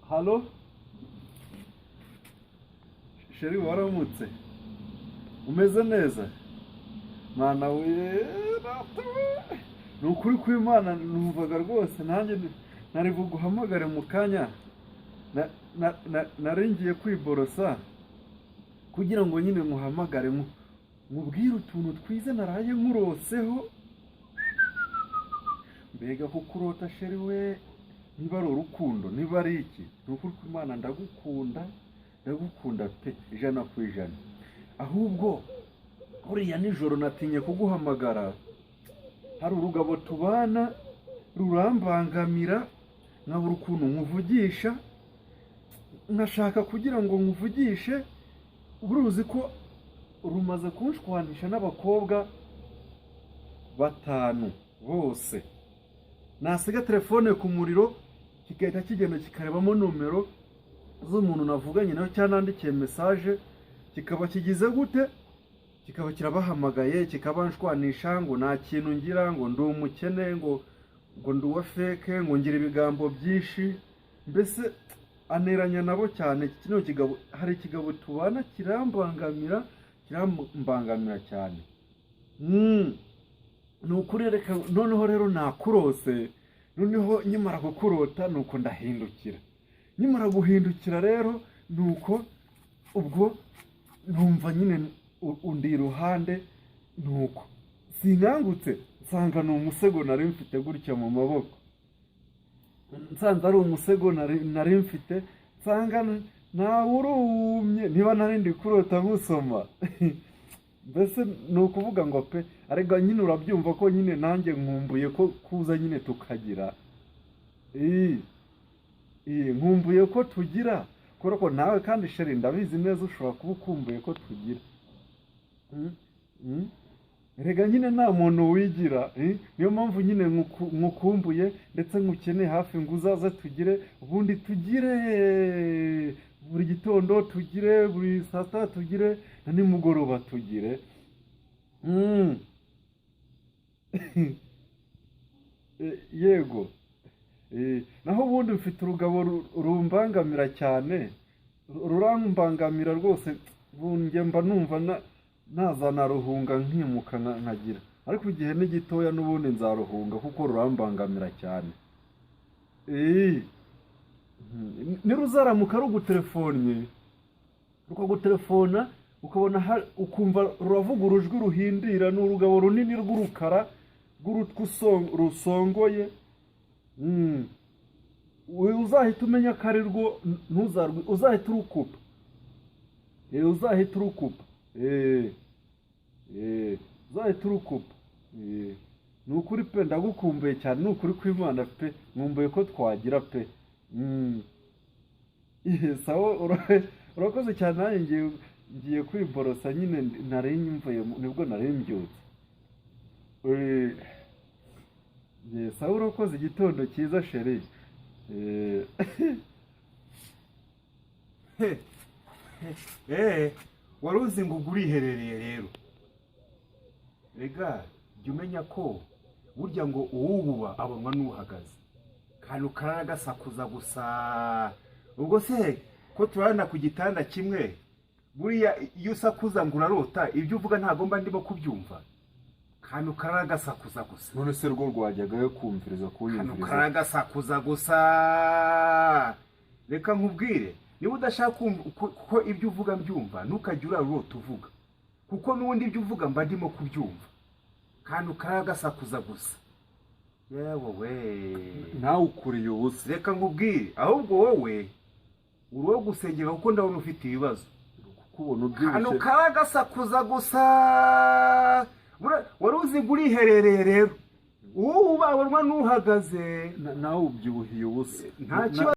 Halo chérie, waramutse umeze neza? Mwana we, rata we, ni ukuri kw'Imana, numvaga rwose nanjye nari buguhamagare mu kanya. Nari ngiye kwiborosa kugira ngo nyine muhamagare mubwire utuntu twiza naraye nkuroseho. Mbega kukurota chérie we, niba ari urukundo, niba ari iki, ni ukuri kw'Imana ndagukunda, ndagukunda pe, 100%. Ahubwo buriya nijoro natinye kuguhamagara, hari urugabo tubana rurambangamira, nkabura ukuntu nkuvugisha, nkashaka kugira ngo nkuvugishe. Uruzi ko rumaze kunshwanisha n'abakobwa batanu bose. Nasiga telefone ku muriro, kigahita kigenda kikarebamo nomero z'umuntu navuganye nawe cyangwa nandikiye message, kikaba kigize gute, kikaba kirabahamagaye, kikabanshwanisha ngo nta kintu ngira, ngo ndi umukene, ngo ndi uwa fake, ngo ngira ibigambo byinshi, mbese aneranya nabo cyane. Kino kigabo, hari ikigabo tubana kirambangamira, kirambangamira cyane. Ni ukuri. Reka noneho rero nakurose. Noneho nkimara kukurota, nuko ndahindukira. Nkimara guhindukira rero, nuko ubwo numva nyine undi iruhande, nuko sinkangutse nsanga ni umusego nari mfite gutya mu maboko. Nsanze ari umusego nari mfite, nsanga ntawe urumye, niba nari ndi kurota nkusoma. Mbese ni ukuvuga ngo pe, ariko nyine urabyumva ko nyine nanjye nkumbuye ko kuza nyine tukagira. Nkumbuye ko tugira, kubera ko nawe kandi chérie ndabizi neza ushobora kuba ukumbuye ko tugira. Erega nyine nta muntu wigira, eh? Niyo mpamvu nyine nkukumbuye, ndetse nkukeneye hafi ngo uzaze tugire, ubundi tugire buri gitondo, tugire buri saa sita, tugire na nimugoroba tugire. Yego. Naho ubundi mfite urugabo rumbangamira cyane, rurambangamira rwose. Njye mba numva nazanaruhunga nkimuka nkagira, ariko igihe ni gitoya, n'ubundi nzaruhunga kuko rurambangamira cyane. Niruzaramuka rugutelefonnye, rukagutelefona, ukabona ukumva ruravuga urujwi ruhindira, ni urugabo runini rw'urukara rw'urutwe rusongoye. Uzahita umenya ko ari rwo, ntuzarwe, uzahita urukupa. Uzahita urukupa. Uzahita urukupa. Ni ukuri pe, ndagukumbuye cyane, ni ukuri kw'Imana pe, nkumbuye ko twagira pe. Sawa, urakoze cyane. Nanjye ngiye kwiborosa nyine, nari mvuye nibwo nari mbyutse. Sawa, urakoze, igitondo cyiza chérie. Wari uzi ngo ubwo uriherereye rero. Rega jya umenya ko burya ngo uwububa abonwa n'uhagaze. Kantu karara gasakuza gusa. Ubwo se ko turarana ku gitanda kimwe, buriya iyo usakuza ngo urarota, ibyo uvuga ntabwo mba ndimo kubyumva. Kantu karara gasakuza gusa. None se rwo rwajyagayo kumviriza, Kantu kunyumviriza? karara gasakuza gusa. Reka nkubwire, niba udashaka kumva ko ibyo uvuga mbyumva, ntukajye urara urota uvuga, kuko n'ubundi ibyo uvuga mba ndimo kubyumva. Kantu karara gasakuza gusa, yewe we. Nawe ukuriye ubusa. Reka nkubwire, ahubwo wowe uri uwo gusengera, kuko ndabona ufite ibibazo. Kukubona Kantu ubyibushye. karara gasakuza gusa. Wari uzi ngo uriherereye rero, uwo ubabonwa n'uhagaze. Nawe ubyibuhiye ubusa. Nta kibazo.